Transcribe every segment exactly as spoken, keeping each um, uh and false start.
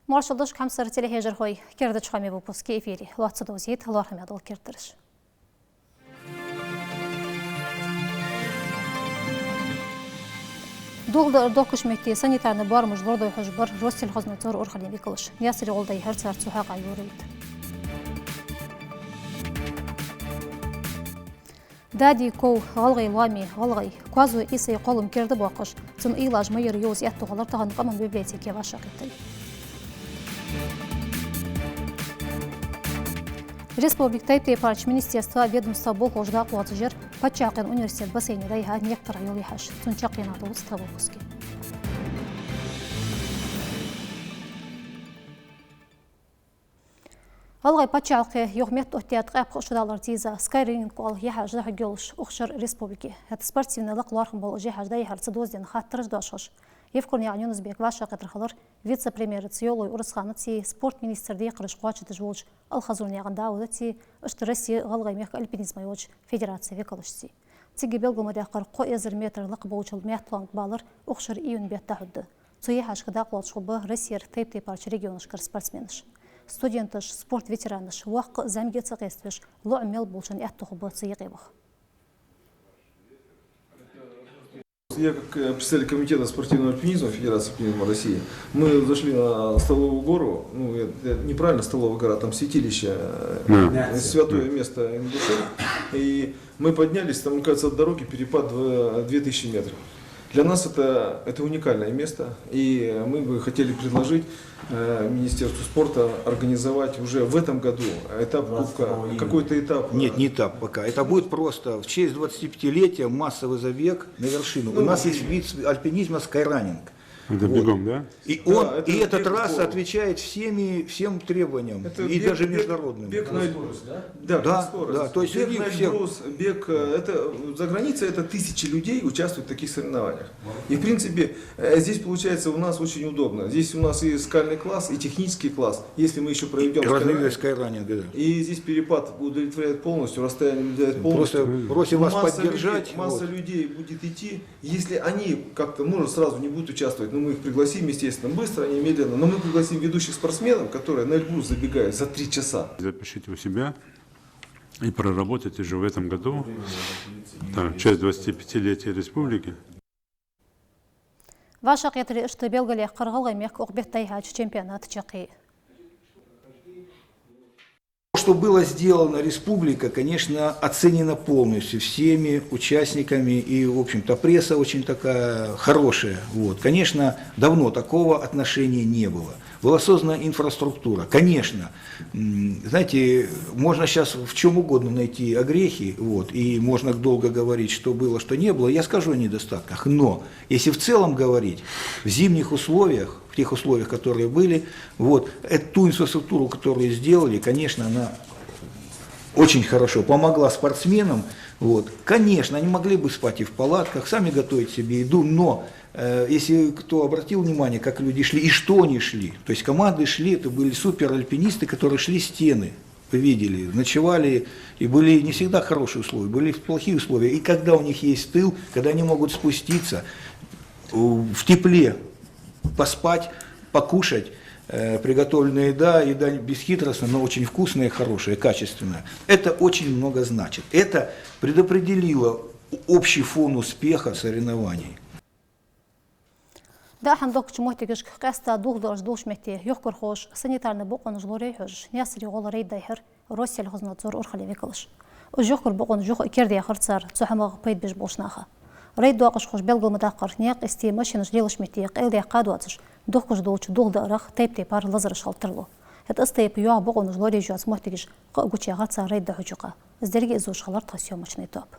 Маршал да шуга, хьамсара телехьежархой! Керда хоамий выпуск я эфире. Лоацца довзийт лоархӀаме дола кертераш. Дулх даар дохкача метте санитарни боарамаш лорадой хьожабар Россельхознадзора урхален викалаш. Наьсаре гӀолла дӀайихьар цар цу хьакъехьа йола рейд. Дади ков, гӀалгӀай лоами, гӀалгӀай. Коазой Ӏийсай кхоллам керда боаккхаш, цун уйлаш ма ярра йовза аьттув хилар тахан къаман библиотеке вӀашагӀкхетар. Республика тайп-тайпарча министерства, ведомства болхлоша дакъа лоацаш яр паччахьалкхен университета бассейне дӀайихьа некъа тара йола яхьаш. Цун чаккхенах дувц тха выпуске. ГӀалгӀай паччахьалкхе юха меттаоттадаь ткъаь пхи шу даларца дийза скайринг оала яхьаш дӀахьоргйолаш укх шера республике. ХӀаьта спортивни лакха лоархӀам бола уж яхьаш дӀайихьарца дозаденна хаттараш доашхаш, Евкурнаькъан Юнус-Бека вӀашагӀкхетар хилар вице-премьерца Йовлой Урусханацеи спорта министра декхараш кхоачашдеш волча Алхазурнаькъан Даудацеи, иштта Россе гӀалгӀай мехка альпинизма йолча федерацен викалашцеи. Цига белгал ма даьккхар, кхо эзар метр лакха болча метлонг балар укх шера июнь бетта дӀахьоргда. Цу яхьашка дакъа лоацаш хургба Россера тайп-тайпарча регионашкара спортсменаш. Студенташ, спорта ветеранаш, воккха а, зӀамига а ца къеставеш, лоӀам мел болчун аьттув хургба цу юкъе ваха. Я как, э, представитель комитета спортивного альпинизма Федерации альпинизма России, мы зашли на Столовую гору, ну, это неправильно, Столовая гора, там святилище, э, Да. святое место ингушей, и мы поднялись, там, кажется, от дороги перепад в две тысячи метров. Для нас это, это уникальное место, и мы бы хотели предложить, э, Министерству спорта организовать уже в этом году этап кубка, двадцать второго июня. Какой-то этап. Нет, не этап пока. Это будет просто в честь двадцатипятилетия массовый забег на вершину. У Ну, нас есть вид альпинизма скайранинг. Это Вот. бегом, да? И Да, он, это и эта бег в трасса гору. отвечает всеми, всем требованиям, Это и бег, даже бег, международным. бег на Скорость, да? Да, Да, скорость. да, то есть Бег у них на всех Эльбрус, бег, э, это, э, за границей это тысячи людей участвуют в таких соревнованиях. И, в принципе, э, здесь получается у нас очень удобно. Здесь у нас и скальный класс, и технический класс, если мы ещё проведём И разновидность скайранинг. скайранинга, да. И здесь перепад удовлетворяет полностью, расстояние удовлетворяет полностью. Просто просим вас Масса поддержать, людей, масса вот. людей будет идти. Если они как-то, может, сразу не будут участвовать, но мы их пригласим, естественно, быстро, немедленно, но мы пригласим ведущих спортсменов, которые на Эльбрус забегают за три часа. Запишите у себя и проработайте уже в этом году, да, в честь двадцатипятилетия республики. ВӀашагӀкхетаре иштта белгалъяьккхар гӀалгӀай мехка укх бетта дӀайихьача чемпионата чаккхе. Что было сделано, республика, конечно, оценена полностью всеми участниками, и, в общем-то, пресса очень такая хорошая. Вот. Конечно, давно такого отношения не было. Была создана инфраструктура. Конечно, м, знаете, можно сейчас в чём угодно найти огрехи, вот, и можно долго говорить, что было, что не было. Я скажу о недостатках, но если в целом говорить, в зимних условиях, в тех условиях, которые были, вот, эту инфраструктуру, которую сделали, конечно, она очень хорошо помогла спортсменам. Вот. Конечно, они могли бы спать и в палатках, сами готовить себе еду, но, э, если кто обратил внимание, как люди шли и что они шли, то есть команды шли, это были суперальпинисты, которые шли стены. Вы видели, ночевали, и были не всегда хорошие условия, были плохие условия. И когда у них есть тыл, когда они могут спуститься, у, в тепле поспать, покушать, э, приготовленная еда, еда бесхитростная, но очень вкусная, хорошая, качественная. Это очень много значит. Это предопределило общий фон успеха соревнований. ДӀахьа дохкача моттигашка къаьстта дулх дараш долча метте юхкархоша санитарни бокъонаш лорае хьожаш, Наьсаре гӀолла рейд дӀайихьар Россельхознадзора урхален викалаша. Уж юхкара бокъонаш юха а кердадаьхар цар цу хӀамах пайда беш болча наха. Рейд доакъашхоша белгал ма даьккхар, наькъа йисте машинаш лелача метте къайладаьккха доацаш, дохкаш долча дулх даарах тайп-тайпара лазараш хила тарлу. ХӀаьта из тайпа йоагӀа бокъонаш лораеш йоаца моттигаш кхы а гучаяьхар цар рейда хьожа юкъа. Из деррига а иззош хилар тха съёмочни тоаба.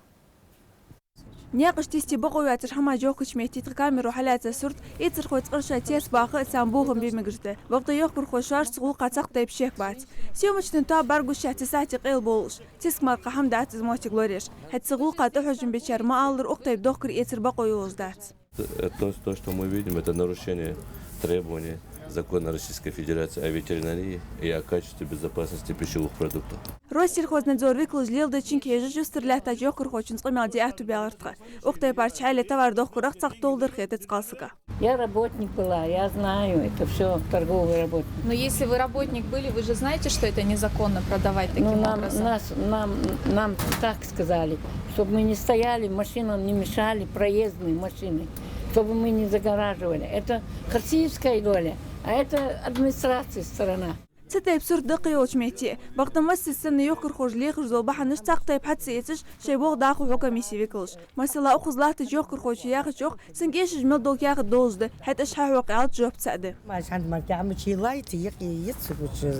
Наькъашта йисте бокъо йоацаш хӀамаш йохкача метте тха камеро хьалаьца сурт, эцархой цкъаршай цецбаха а, царна бохам бе мегаш да. Бакъда юхкархой шоашца гӀулакха цхьаккха тайпа шек бац. Съёмочни тоаба бӀаргагуш яц цу сахьате къайла болаш. Циска мара кхы хӀама дац из моттиг лораеш. ХӀаьта цу гӀулакха тӀахьожам бечар ма аллара, укх тайпа дохкар-эцар бокъо йолаш дац. Это то, то, что мы видим, это нарушение требований закона Российской Федерации о ветеринарии и о качестве безопасности пищевых продуктов. Россельхознадзора викалаша леладечунга хьежаш, юстара лаьттача юхкархочунца къамаьл де аьттув баьлар тха. Укх тайпарча хьале товар дохкарах цхьаккха толхадар хетац кхалсага. Я работник была, я знаю, это все торговый работник. Но если вы работник были, вы же знаете, что это незаконно продавать таким Ну, нам, образом? Нас, нам, нам так сказали, чтобы мы не стояли, машинам не мешали, проездные машины, чтобы мы не загораживали. Это Хасиевская доля, а это администрация сторона. Цу тайпа сурт да кхыйолча метте. Бакъда массаза санна йохкархоша лехаш дола бахьанаш цхьаккха тайпа хьа ца эцаш, шоай болх дӀахо хьокху комиссе викалаш. Масала, укхаза латтача йохкархочо яхачох, цун кӀешаш мел дола каьхат долаш да, хӀаьта уж хьахьокха аьлча жоп ца а да. Ма хӀанз мара каьхат мича лайта, йикъе йиц гуча.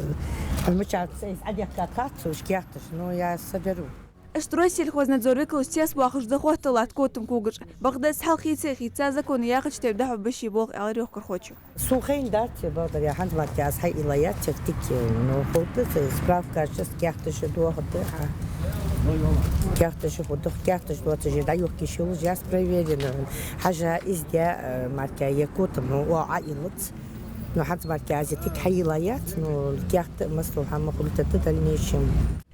Хьан мича ца из Ӏадехка кхаччалаш каьхаташ, ну, я соберу. Иштта Россельхознадзора викалаш цецбоахаш да хоттал латта котам когаш. Бакъда из хьалхийца а хийца, закона яхача тайпа дӀахьоргба ший болх, аьлар йохкархочо. Сона хайна дац, бакъдар, я хӀанз мара аз хьайийлаяц тика, ну, хӀаьта справкаш, каьхаташ доахаргда, а. Каьхаташ хургда, каьхаташ доацаш дӀайохка йиш йолаш, я аз проверена. Хьажа из де, э, мара я котам, ну, Ӏайийлац. Ну, хӀанз мара аз тика хьайийлаяц, ну, каьхат а массадола хӀама хургда дальнейшем.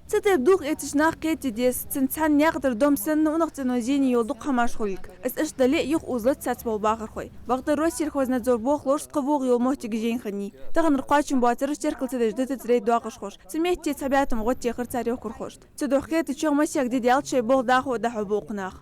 Цу тайпа дулх эцаш нах кхетаде деза, цун цхьан наькъа тӀара дом санна, унахцӀено зене йола дукха хӀамаш хулилга. Из иштта дале а, юхаозалац цхьацца бола бахархой. Бакъда Россельхознадзор болхлоша кхы вогӀа йола моттиг жайна хиннай. Тахан кхоачам боацараш теркал ца деш дитацар рейд доаккхашхоша. Цу метте цхьа бӀаь тум гӀод техар цар йохкархошта. Цудухьа кхетачох массехк ди даьлча шоай болх дӀахо а дӀахьоргба укх наха.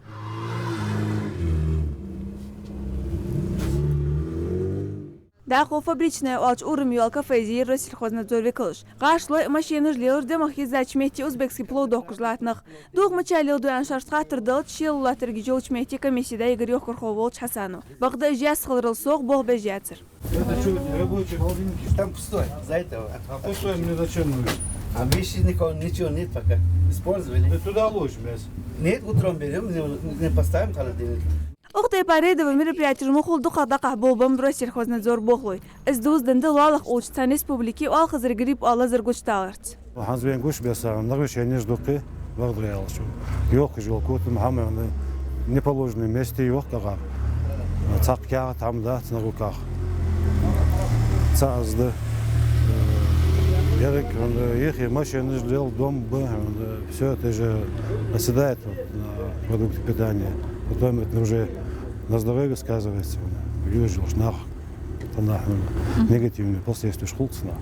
ДӀахо «Фабричная» оалача урам йола кафе йийра Россельхознадзора викалаша. ГӀаш лой а, машинаш а лелар, дӀа мах хьийзача метте узбекски плов дохкаш латта нах. Дулх мича леладу аьнна шоашта хаттар далча, шелаллатаргаш йолча метте комиссе дӀайигар йохкархо волча Хьасано. Бакъда уж яьсса хиларал совгӀа болх беш яцар. Это что, рабочий холодильник? Там пустой, за это. А пустой мне зачем нужен? А вещи никого, ничего нет пока. Использовали. Мы туда ложим мясо. Нет, утром берём, не, не поставим в холодильник. Укх тайпара рейдови мероприятеш ма хулла дукхагӀа дӀакхахьа болх беннаб Россельхознадзора болхлой. Из дувзаденна да лоалахь уллача цхьан республике оалхазара грипп оала лазар гучадаларца. ХӀанз вайна гуш бесса нарушенеш дукха, бакъдар аьлча. Йохкаш йола котам хӀама, неположенном месте йохк акхар. Цхьаккха каьхат хӀама дац на руках. Цхьа из да. Ерриг, э, ихи машинаш лел, дом ба, э, всё это же оседает вот на продукты питания. Потом это уже на здоровье сказывается, южил нах, танахьун негативные последствия хулац нах.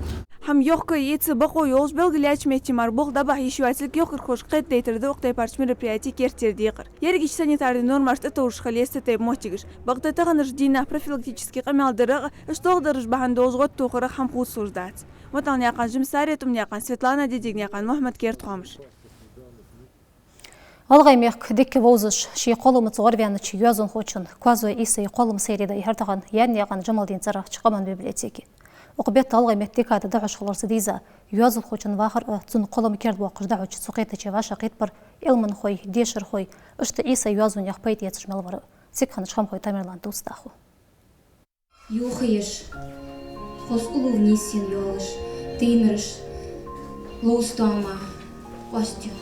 ХӀама йохка, йийца бокъо йолаш, белгалъяьча метте мара болх дӀабахьа йиш йоацилга йохкархошка кхетадайтар да укх тайпарча мероприяте керттера декхар. Ерригача санитарни нормашта тӀатовжаш хила еза цу тайпа моттигаш. Бакъда таханарча дийнахьа профилактически къамаьл дарах а, уж толхадараш бахьан долаш гӀод тохарах хӀама хувцалуш дац. Маталнаькъан Жимсари, Тумнаькъан Светлана, Дидигнаькъан Мухьмад, «Керда хоамаш». ГӀалгӀай мехка дика вовзаш, ший кхолламца гӀорваьннача йоазонхочун Коазой Ӏийсай кхоллама сайре дӀайихьар тахан Яннаькъан Джамалдина цӀерагӀча къаман библиотеке. Укх бетта гӀалгӀай метта декада дӀахьош хиларца дийза, йоазонхочун вахар а, цун кхоллама керда воаккхаш дӀахьоча цу кхетаче вӀашагӀкхийтабар Ӏилманхой, дешархой, иштта Ӏийсай йоазонех пайда эцаш мел вар а. Цига хиннача Хамхой Тамерлана дувц дӀахо. Юхаеш, хоза улув нийсъенна йолаш, тийнараш ловза тоама къоастаю.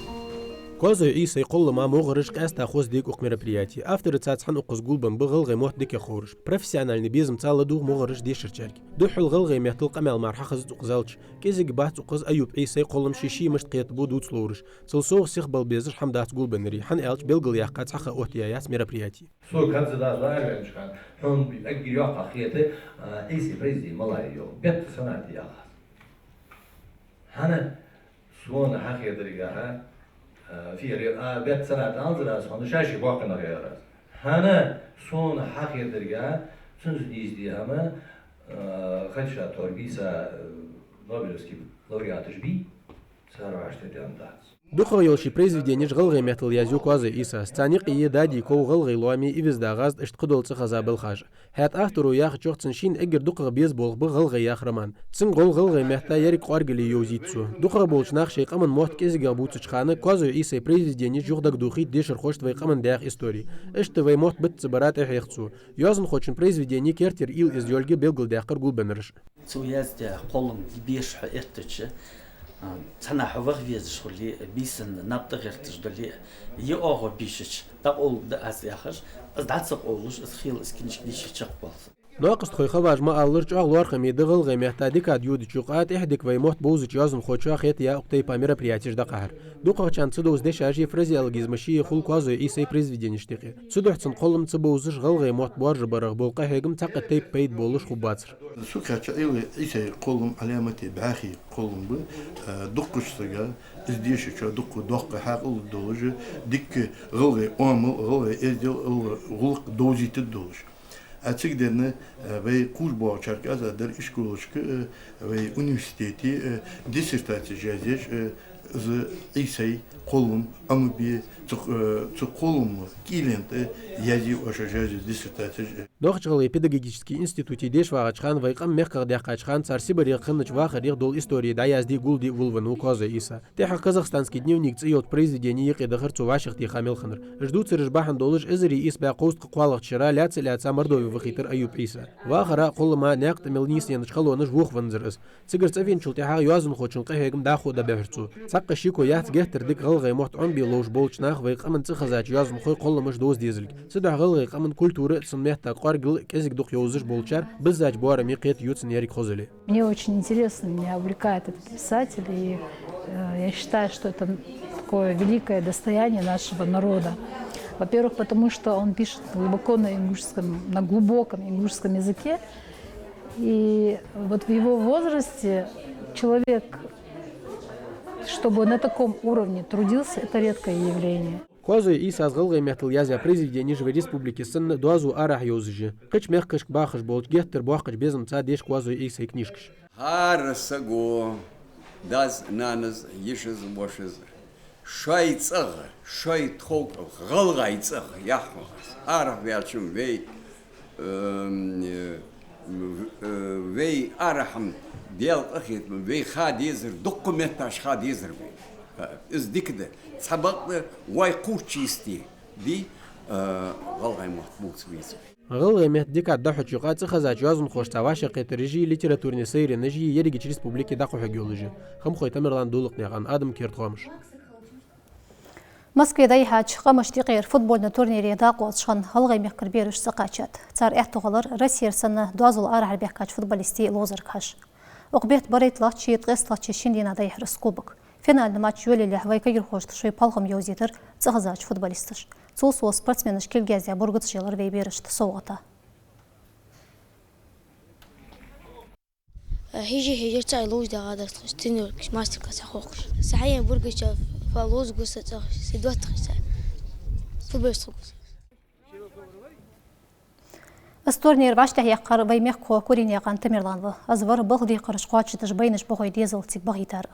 Коазой Ӏийсай кхоллама могӀараш къаьстта хоза дег укх мероприяте. Авторашца цхьана укхаза гулбенна ба гӀалгӀай мотт дикагӀа ховраш. Профессиональни безамца ладувгӀа могӀараш дешарчарга. Духхьал гӀалгӀай меттала къамаьл мара хьахезац укхаза аьлча. КӀезига бац укхаза Аюп Ӏийсай кхоллама ше-ше мишта кхетабу дувцалураш. Цул совгӀа сихбала безаш хӀама дац гулбеннареи, хӀана аьлча белгалъяьккха цхьаккха оттаяь яц мероприяти. Со кадза дас ваьннача хана, хьона эггара йоккхагӀа хета, а, Ӏийсай произведени малагӀа я йоах. Бетта сонате яхаш. ХӀана сона хьахетаргахьа, а, фиер, а, бетта соната анзар аз, хьона шаши боккханах яр аз. ХӀана сона хьахетаргахьа, цунца дийзаде хӀама, а, хадиша тор бийса, а, Нобелевски лауреаташ бий, цар вӀаштӀехьа дац. ДукхагӀа йола ший произведенеш гӀалгӀай меттала язъю Коазой Ӏийсас. Царна юкъе я «Дади ков», «ГӀалгӀай лоами», «Ивизда гӀазд», иштта кхыдола цӀихеза белхаш. ХӀаьта авторо яхачох, цун шийна эггара дукхагӀа беза болх ба гӀалгӀай яхар роман. Цунга гӀолла гӀалгӀай метта еррига кӀоаргале йовзийт цо. ДукхагӀа болча наха шоай къаман мотт кӀезигагӀа бувцача хана Коазой Ӏийсай произведенеш юхадагадохийт дешархошта вай къаман даьха истори. Иштта вай мотт битаца бара тӀахьех цо. Йоазонхочун произведени керттера уйла из йолга белгалдаьккхар гулбеннараша. Цо яздаь кхоллам беша хьаэттача, а, цхьанахьа ваха везаш хуле, бийсан наб тӀагӀерташ дале, е оагӀув бийшача, дӀакъовла да аз яхаш, аз дӀа ца къовлаш, аз хила аз кинишка дийша чакхбаллалца. Накъост хой хаваж ма аллара, чӀоагӀа лоархӀаме да гӀалгӀай метта декада йодача юкъа тӀехьа дика вай мотт бовзача йоазонхочоа хетаяь укх тайпара мероприятеш дӀакхахьар. ДукхагӀчарна ца довза дешаш а, фразеологизмаш а хул Коазой Ӏийсай произведенешта юкъе. Цудухьа цун кхоллам ца бовзаш гӀалгӀай мотт боаржабарах бола къахьегам цхьаккха тайпа пайда болаш хургбацар. Сукхача Ӏийсай кхоллам Ӏаламате бӀаьхий кхоллам ба, а, дуккхача сага, из дешачоа дуккха доккха хьаькъал долаш, дикка гӀалгӀай оамал, гӀалгӀай эздел, гӀалгӀай гӀулакх довзийтаргдолаш. А цига денна, а, вай кхувш боагӀачарга аз а дар ишколашка, а, вай университете, а, диссертацеш язъеш, а, из Ӏийсай кхоллам Ӏомабе, цу, а, цу кхоллама кӀийлен тӀа язъе оаш язъе диссертацеш, а. Нохч-ГӀалгӀай педагогически институте деша вагӀача хана, вай къам мехках даьккхача хана, цар СибарегӀа хиннача вахарех дола истори дӀаязде, гулде волавенна ва Коазой Ӏийса. ТӀехьагӀа «Казахстанский дневник» цӀи йолча произведене юкъе дахар цо вӀашагӀтеха мел хиннар. Уж дувцараш бахьан долаш, эзар ийс бӀаь кховзткъа кхоалагӀча шера лаьца-лаьца Мордове вахийтар Аюп Ӏийса. Вахара а, кхоллама а наькъа тӀа мел нийсъеннача халонаш вохавензар из. Цигара цӀавеначул тӀехьагӀа йоазонхочун къахьегам дӀахо а дӀабоьхар цо. Цхьаккха шеко яц геттара дика гӀалгӀай мотт Ӏомабе ловш болча наха вай къаман цӀихезача йоазонхой кхолламаш довза дезалга. Цудухьа гӀалгӀай къаман культура а, цун метта кӀоаргал а кӀезига-дукха йовзаш болчар биззача боараме кхетаю цун еррига хозал. Мне очень интересно, меня увлекает этот писатель, и, э, я считаю, что это такое великое достояние нашего народа. Во-первых, потому что он пишет глубоко на ингушском, на глубоком ингушском языке. И вот в его возрасте человек, чтобы на таком уровне трудился, это редкое явление. Коазой Ӏийсас гӀалгӀай меттала язъяь произведенеш вай республике санна доазол арахьа йовзаш я. Кхыча мехкашка бахаш болча геттара боккхача безамца деша Коазой Ӏийсай книжкаш. ХӀара саго, дас, нанас, йишас, вошас, шоай цӀагӀа, шоай тховкӀалах, гӀалгӀай цӀагӀа, яхь хьона аз, арахьа ваьлча вай, эм, э, э, вай арахьа-м Даьла къахетама, вай ха дезар, дуккха метташ ха дезар вай. Из дика да. Цхьабакъда вай кхуврчийсте ди, э, гӀалгӀай мотт бувца веза. ГӀалгӀай метта декада дӀахьоча юкъа цӀихезача йоазонхошца вӀашагӀкхетараш а, литературни сайранаш а ерригача республике дӀакхухьаргйолаш я. Хамхой Тамерлан, Дулакнаькъан Адам, «Керда хоамаш». Москве дӀайихьача къамашта юкъера футбольни турнире дакъа лоацаш хинна ГӀалгӀай мехкара бераш цӀакхаьчад. Цар аьттув хилар Россера санна доазол арахьара баьхкача футболистий ловзарга хьажа. Укх бетта барайтталагӀчеи ткъесталагӀчеи шин дийнахьа дӀайихьар из кубок. Финальни матч йолаялехь вай кагирхошта шоай пхьалхам йовзийтар цӀихезача футболисташа. Цул совгӀа спортсменаш кулг яздаь бургаца елар вай берашта совгӀата. ХӀиже-хӀиже цхьа ловза дагӀа дац тхоаш, тренировкаш, мастер-класс хьахьокхаш. Са хьаена бургача фа ловза гуса цӀагӀа, се доттагӀа са футболист хургва. Из турнир вӀаштӀехьаяьккхар вай мехкахо Куринаькъан Тамерлан ва. Из вар балха декхараш кхоачашдеш байнаш бохой дезал цига бахийтар.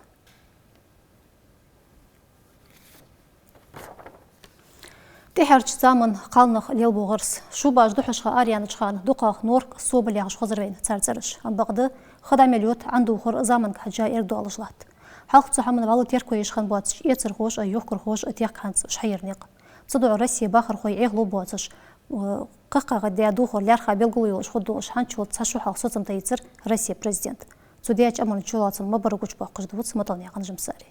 ТӀеххьарча заман кхалнах лелабу гӀирс. Шубаш духьашха араяьннача хана дукхагӀа норк, собал яхаш хозар вайна цар цӀераш. Ам бакъда, хӀама мел йода Ӏандувхар заманга хьежжа эргадоалаш латт. Хьалха цу хӀаман вӀалла терко еш хинна боацача эцархоша а, юхкархоша а техка хӀанз уж хьаер никъ. Цудухьа Россе бахархой Ӏехало боацаш, э, кхахкхагӀа даь дувхар лаьрххӀа белгалъеш хургдолаш хӀанзчул цхьа шу хьалха соцам тайицар Россе президента. Цу даьча амарна чулоацам ма барра гучабоаккхаш дувц Маталнаькъан Жамсари.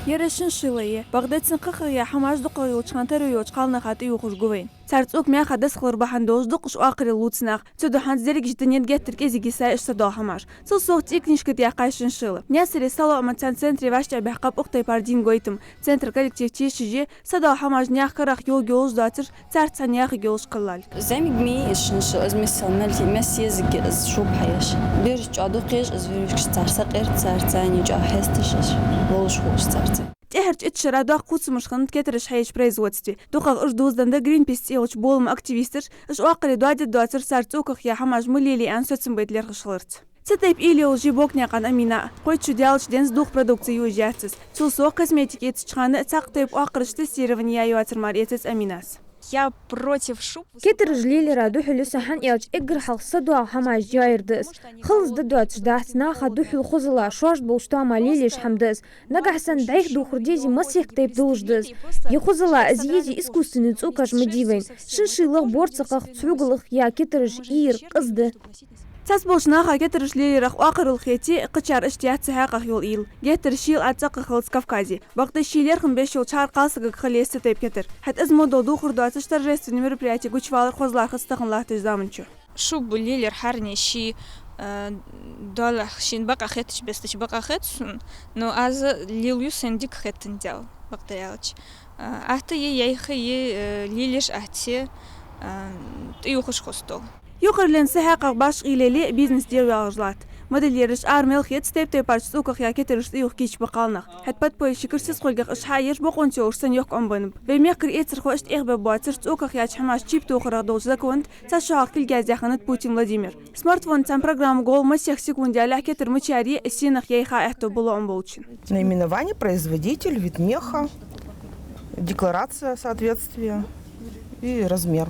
Ер шиншилла я. Бакъда цун кхахьа яь хӀамаш дукхагӀа йолча хана таро йолча кхалнаха тӀаювхаш гу вайна. Цар цӀока мехка дасхалар бахьан долаш дукха уж оакхарел лувц наха. Цудухьа хӀанз дерригача дунен геттара кӀезига йисай уж садоагӀа хӀамаш. Цул совгӀа цӀий книжка тӀаяьккхай шиншилла. Наьсаре СалоӀа-Ма цхьан центре вӀаштӀехьабаьхкаб укх тайпара дин гойтам. Центра коллектив тешаш я, садоагӀа хӀамаш наьха карах йолга йолаш доацаш, царца цхьана яхаргйолаш кхеллалга. ЗӀамига ма йий из шиншилла, из миссел мел, мел езаргья из шуба хьаеш. Бераш чӀоагӀа дукха езаш, из веревкаш цар сакъерда, цар царна чӀоагӀа хьесташ, из ловзаш хул уж царца. ТӀеххьарча итт шера доккха хувцамаш хиннад кетараш хьаеча производстве. ДукхагӀа уж дувзаденна да Greenpeace цӀи йолча боламан активисташа, уж оакхаре доадергдоацар цар цӀоках яь хӀамаш ма лелае аьнна соцам байта лерхӀаш хиларца. Цу тайпа уйла йолаш я Бокнаькъан Амина а. Кхойтта шу даьлча денз дувха продукци юаш яц из. Цул совгӀа косметика эцача хана цхьаккха тайпа оакхарашта тестировани яь йоацар мара эцац Аминас. Я против шуб. Кетараш лелаяра духьала со, хӀана аьлча эггара хьалха садоагӀа хӀамаш йоаяр да из. Халас да доацаш дац, наха духьала хозал, шоашта болча тоама лелаеш хӀама да из. Нагахьа санна бӀеха дувхар дезе, масех тайпа долаш да из. Е хозал, из езе искусственни цӀокаш ма дий вайна. Шиншиллах, борцахах, цхьогалах яь кетараш ийра къиза да. Цхьаболча наха кетараш лелаярах оакхарал хете, кхычар иштта яц цу хьакъехьа йола уйла. Геттара шийла а цӀаккха хилац Кавказе. Бакъда ший лерхӀам беш йолча хӀара кхалсагага хила еза цу тайпа кетар. ХӀаьта из мо дола дувхар доацаш торжественни мероприяти гучавалар хоза лоархӀац тахан латтача заман чу. Шуба лелаяр хӀаране ший, э, доалахьа шийна бакъахьа хетача беса чу бакъахьа хет сона, но аз лелаю сайна дика хетандаь, бакъда аьлча. Э, атта е яйха е, э, лелаеш атта е, э, тӀаювхаш хоза дола. Юкъарлен са хьакъехьа башха уйла яле, бизнес дера ваьгӀаш латт. Модельераш ара мел хетац тайп-тайпарча цӀоках яь кетараш тӀаювха кийча ба кхалнах. ХӀаьта подпольщикаш сисхолгех уж хьаеш бокъонца уж санна йохка Ӏомабеннаб. Вай мехкара эцархой иштта Ӏехабе боацаш, цӀоках яьча хӀамашта чип тохарах долча законаца цхьа шу хьалха кулгаздаь хиннад Путин Владимир. Смартфона цхьан программа гӀолла массехк секунде лаьхьа кетар мича а е, из сенах яйха аьттув ба лоӀам болчун. Наименование, производитель, вид меха, декларация соответствия и размер.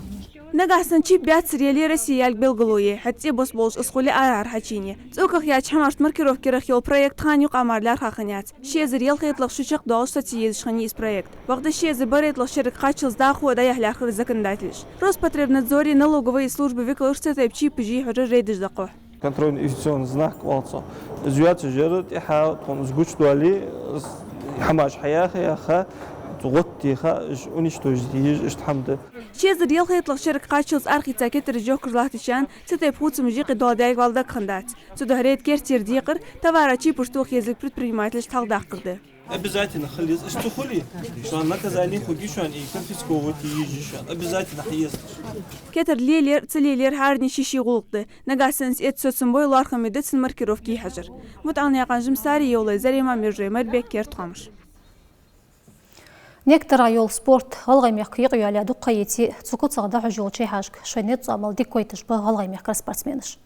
Нагахьа санна чип баьццара яле, Россе ялга белгало е, хӀаьта цӀи бос болаш из хуле арахьара хьачуене. ЦӀоках яьча хӀамашта маркировка ярах йола проект хана юкъа мара лаьрхӀа хиннаяц. Ши эзар ялхайттлагӀа шу чакхдоалаш соцаеш езаш хиннай из проект. Бакъда ши эзар барайттлагӀа шерага кхаччалца дӀахо дӀаяхьа лаьрхӀар законодателаша. Роспотребнадзоре налогови службай викалаша цу тайпа чипаш йихьарах рейдаш дӀакхухь. Контрольно-инвестиционный знак оал цох. Из йоацаш яр, тӀехьа тхона из гучадоале, из хӀамаш хьаяха, яха, гӀоттаеха, уж уничтожить е езаш, иштта хӀама да. Ши эзар ялхайттлагӀа шерага кхаччалца арахийца кетараш йохкаш латтача хана цу тайпа хувцамаш юкъе дола даьлга вала дагахьа дац. Цудухьа рейд керттера декхар товара чипаш тоха езилга предпринимателашта хьалхадаккхар да. Обязательно хила еза. Иштта ца хуле, шоана наказани хургья шоана и конфисковать е еза шоана. Обязательно хьаеза. Кетар лелаяр, ца лелаяр хӀаране ший-ший гӀулакх да. Нагахьа санна из эца соцам бой, лоархӀаме да цун маркировка йихьажар. МутӀалнаькъан Жамсари, Евлой Зарема, Мержой Майрбек, «Керда хоамаш». Некъ дарах йола спорт ГӀалгӀай мехка юкъеяьлча дукха ха йийцай, цу куцах дӀахьош йолча яхьашка шоай низ-цӀоамал дика гойташ ба ГӀалгӀай мехкара спортсменаш.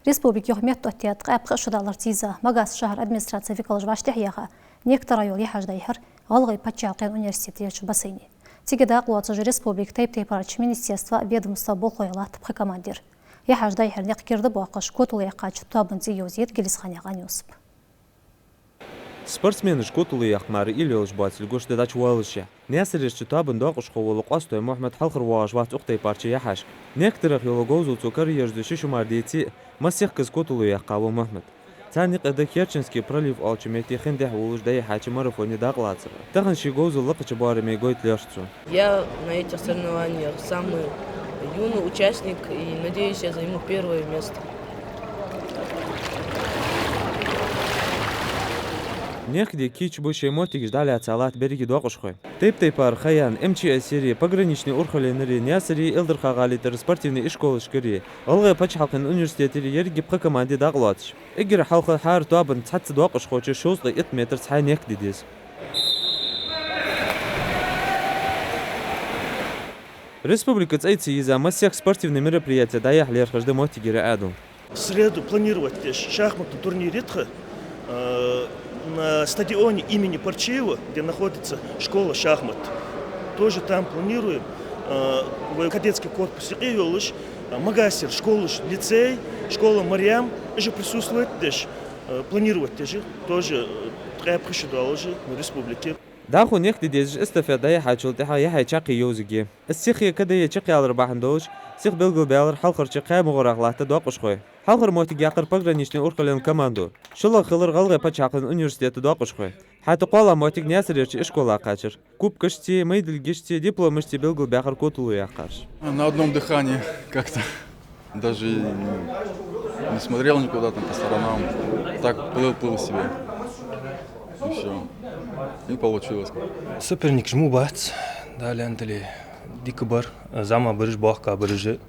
Республика юха меттаоттаяь ткъаь пхи шу даларца йиза Магас шахьара администраце викалаша вӀаштӀехьаяьха, некъ дарах йола яхьаш дӀайихьар ГӀалгӀай паччахьалкхен университете йолча бассейне. Цига дакъа лоацаш республика тайп-тайпарча министерства, ведомства болхлой латт пхи командир. Яхьаш дӀайихьар никъ керда боаккхаш, котало яьккхача тоабан цӀи йовзийт Гелисханаькъан Юсуп. Спортсменаш котало яккха мара уйла йолаш боацилга гуш да дӀачувоалаш. Наьсарерча тоабан доакъашхо вола Къоастой Мухьмад хьалхара воагӀаш вац укх тайпарча яхьашка. Некъ дарах йола говзал цо караерзаду ши шу мара деце а, массехказа котало яьккха ва Мухьмад. Царна юкъе да Керченский пролив оалача метте хин дехьа волаш дӀайихьача марафоне дакъа лацар. Тахан ший говзал лакхача боараме гойта лаьрхӀ цо. Я на этих соревнованиях самый юный участник и, надеюсь, я займу первое место. Некъ де кийча ба шоай моттигаш дӀалаьца латта беррига доакъашхой. Тайп-тайпара ха яьнна МЧС-ереи, погранични урхалленареи, Наьсареи Илдарха-ГӀалий тӀара спортивни ишколашкареи, ГӀалгӀай паччахьалкхен университетереи еррига пхи команде дакъа лоацаш. Эггара хьалха хӀара тоабан цхьацца доакъашхочо шовзткъеи итт метр цхьайолча некъ де деза. Республика цӀайца йиза массехк спортивни мероприяти дӀаяхьа лаьрхӀаш да моттигера Ӏаьдал. В среду планировать деш шахматни турнир я тха, э, на стадионе имени Парчиева, где находится школа шахмат. Тоже там планируем, э, в кадетский корпус юкъе йолаш, э, Магасера школаш, лицей, школа Марьям, уж присутствовать деш, э, планировать деш, тоже, э, ткъаь пхи шу доалаш на республике. ДӀахо некъ де дезаш эстафета дӀаяхьачул тӀехьагӀа яхье чаккхе йовзаргья. Из сиха е кадае чакхъялар бахьан долаш, сиха белгалбаьлар хьалхарча кхаь мугӀарах латта доакъашхой. Хьалхара моттиг яьккхар погранични урхаллен командо. ШоллагӀа хилар ГӀалгӀай паччахьалкхен университета доакъашхой. ХӀаьта кхоалагӀа моттиг Наьсарерча ишкола кхаьчар. Кубкашцеи, майдилгашцеи, дипломашцеи белгалбаьхар котало яьккхараш. На одном дыхании как-то. Даже и не смотрел никуда там по сторонам. Так плыл, плыл себе. И всё. И получилось как. Соперникаш мо бац, Дала аьнна дале, дика бар, зӀамига бараш, боккхагӀа бараш. М,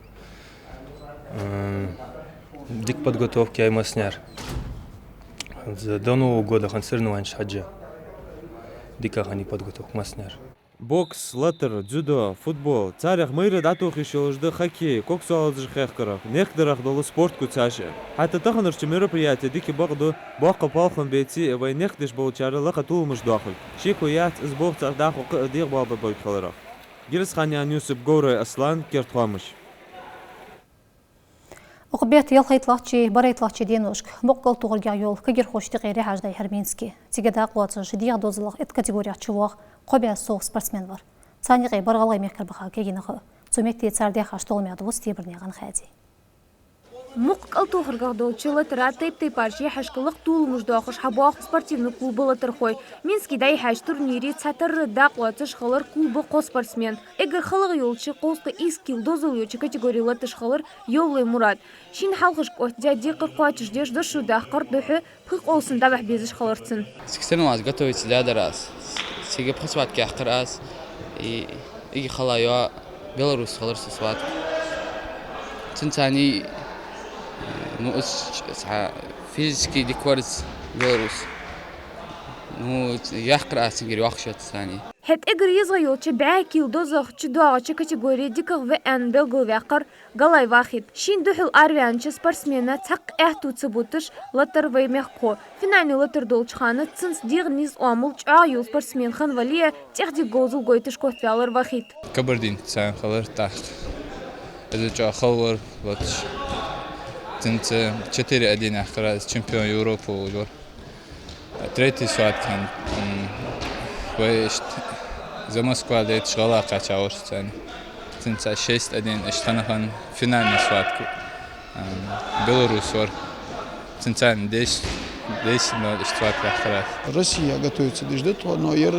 дика подготовка яьй массанега. За до Нового года хинна соревнованеш хьежжа дика хиннай подготовка массанега. Бокс, латар, дзюдо, футбол, царех майра дӀатохаш йолаш да хоккей, коксоалазар хехкарах, некъ дарах дола спорт куцаш а. ХӀаьта таханарча мероприяте дика бакъду, боккха палхам беце а, вай некъ деш болчар лакха толамаш доахалга. Шеко яц из болх цар дӀахо кхы а дегӀабоалабергболга хиларах. Гелисханаькъан Юсуп, Говрой Аслан, «Керда хоамаш». Укх бетта ялхайттлагӀчеи барайттлагӀчеи деношка мукъа кӀалтохаргахьа йола кагирхошта юкъера яхьаш дӀайихьар Минске. Цига дакъа лоацаш дегӀа дозалах итт категорех чувоагӀа кхо бӀаь совгӀа спортсмен вар. Царна юкъе бар ГӀалгӀай мехкара баха кагий нах а. Цу метте цар даьхача толамех дувц Тебарнаькъан Хади. Мукъа кӀалтохаргахьа долча латара тайп-тайпарча яхьашка лакха толамаш доахаш хьабоагӀа спортивни клуба латархой. Минске дӀайихьача турнире цхьатарра дакъа лоацаш хилар клуба кхо спортсмен. Эггара халагӀа йолча кхузткъеи ийс кила дозал йолча категоре латаш хилар Йовлой Мурад. Шийна хьалхашка оттадаь декхар кхоачашдеш дошо даккхар духьа пхи къовсам дӀабахьа безаш хилар цун. Цига соревнованеш готовиться даьдар аз. Цига пхи схватка яьккхар аз. И, и хала йоа Беларусь хилар са схватка. Цунца цхьана, ну, аз цхьа физически дика вар из Беларусь. Ну, яьккхар аз цунгара йоах шоца цхьана. ХӀаьта эггара езагӀа йолча бӀаь кила дозал чудоагӀача категоре дикагӀа ва аьнна белгалваьккхар Галай Вахит. Шийна духьал араваьннача спортсмена цхьаккха аьттув ца буташ латар вай мехкахо. Финальни латар долча хана цунца дегӀа низ оамал чӀоагӀа йола спортсмен хинна вале а, тӀехдика говзал гойташ котваьлар Вахит. Кабардинка цхьана хилар тӀаккха. Из чӀоагӀа хала вар латаш. Цунца четыре один яьккхар аз, чемпион Европы волаш вар. Третий схватка хинна, м, вай иштта из Москва леташ гӀалгӀа кхаьча вар цхьана. Цунца шесть один иштта хинна, хинна финальни схватка. Ам, Беларусь вар. Цунца десять, десять ноль иштта схватка яьккхар аз. Россия готовиться деш да тхо, но ер,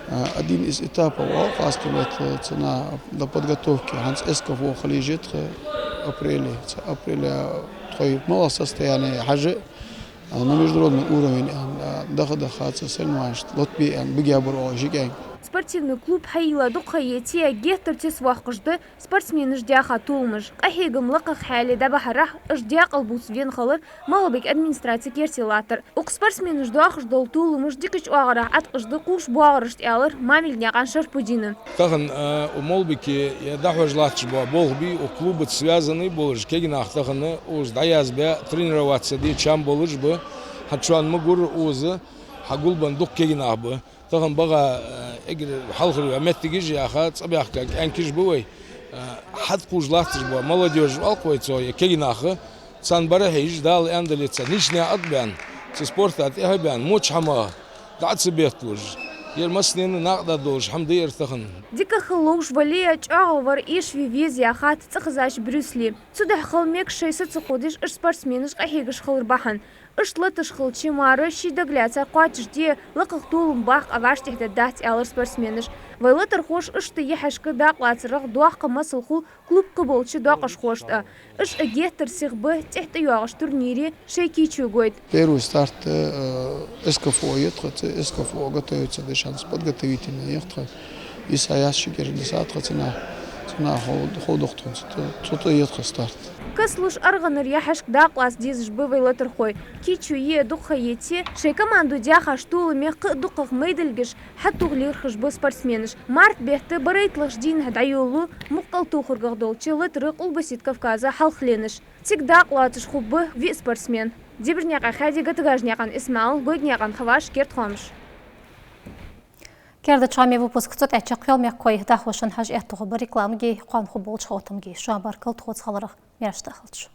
а, один из этапов оал, хасти лет, э, цхьана для подготовки. ХӀанз СКФО хила еза тха апреле. Цу апреле тхоай мел состояние хьажа, а, на международный уровень, а, даха-даха цу соревнованешта лотабе аьнна бигабар оал жикӀаьнга. Спортивни клуб хьайийлла дукха ха еце а, геттара тесвоаккхаш да спортсменаш даьха толамаш. Къахьегам лакхагӀа хьале дӀабахьарахьа, уж даькъалбувца вена хилар МагӀалбика администраце керте латтар. Укх спортсменаша доахаш дола толамаш дикача оагӀорахьа Ӏаткъаш да кхувш боагӀарашта, аьлар Мамилгнаькъан Шарпудина. Тахан, а, у МагӀалбике е дӀахьош латташ бола болх бий, у клубаца связанный болаш кегий нах тахан укхаза дӀаязбаь, тренироваться де чам болаш ба. ХӀанз шоана ма гурра укхаза, хьагулбенна дукха кегий нах ба. Тахан багӀа, э, эггара хьалхара йола моттигаш яха, цӀабаьхка кӀаьнкаш ба вай. Э, хьатӀакхувш латташ бола молодёжь оал-кх вай цох, е кегий нах, царна бӀарахьежаш, Дала аьннадале царна нийсса а тӀабаьнна, цу спорта тӀехьа а баьнна, моча хӀамах дӀа а ца бетталуш. Ер массанена накъадаргдолаш хӀама да ер тахан. Дика хила ловш вале а, чӀоагӀа вар эшаве веза яхад цӀихезача Брюсселе. Цудухьа хила мегаш шоай са ца кхувдаш, уж спортсменаш къахьегаш хилар бахьан. Иштта латаш хилча мара ший дагалаьцар кхоачашде а, лакхагӀа толам баккха а вӀаштӀехьдаргдац, аьлар спортсменаш. Вай латархоша иштта яхьашка дакъа лацарах доккха масал хул клуба кхыболча доакъашхошта а. Уж а геттара сиха ба тӀехьа тӀайоагӀача турнире шоай кийчо гойта. Первый старт, э, СКФО я тха, цу СКФО готовиться деш хӀанз подготовительный я тха. Из хьаяц ши кӀира дисад тха цунах, цунах хов-, ховргда тхона, цу тӀа, цу тӀа я тха старт. Каслуш аргӀанара яхьашка дакъа лаца дезаш ба вай латархой. Кийчо е дукха ха еце, шоай командо даьхача толамех кхы а дукхагӀа майдилгаш хьатоха лерхӀаш ба спортсменаш. Март бетта барайтталагӀча дийнахьа дӀайолалу мукъа кӀалтохаргахьа долча латара Къулбаседа Кавказа хьалхленаш. Цига дакъа лоацаш хургба виъ спортсмен. Дебирнаькъан Хади, Гатагажнаькъан ИсмаӀал, Гойгнаькъан Хаваж, «Керда хоамаш». Керда хоамий выпуск цу тӀа чакхъяьлар, мехкахой. ДӀахо шун хьажа аьттув ба рекламаги кхоана хургболча хоаттамаги. Шоана баркал тхоца хиларах. Маьрша дахалда шо.